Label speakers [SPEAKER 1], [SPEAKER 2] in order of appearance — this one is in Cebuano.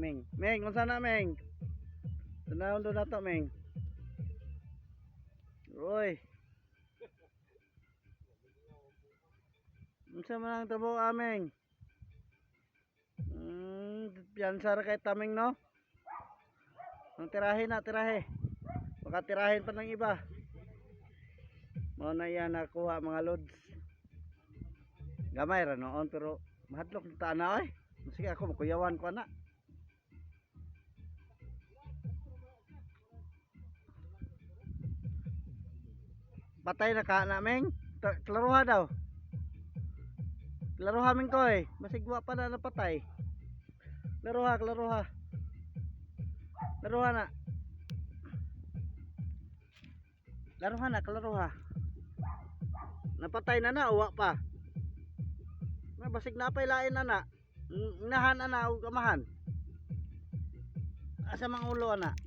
[SPEAKER 1] Ming. Ming, unsa na, Ming? Tanawon do nato, Ming. Uy. Unsa man ang trabaho, aming? Piyansa ra kay taming, no? Ang tirahin na, tirahe. Baka tirahin pa ng iba. Mao na yan nakuha, mga lods. Gamay ra noon pero mahadlok na ta na oy. Sige ako makuyawan ko na. Patay na ka na, Meng. Klaruha daw. Klaruha, Meng ko eh. Masigwa pa na napatay. Klaruha, klaruha. Klaruha na. Klaruha na, klaruha. Napatay na na, uwa pa. Na basig na pay lain na na. Inahan ana og amahan. Asa mang ulo ana?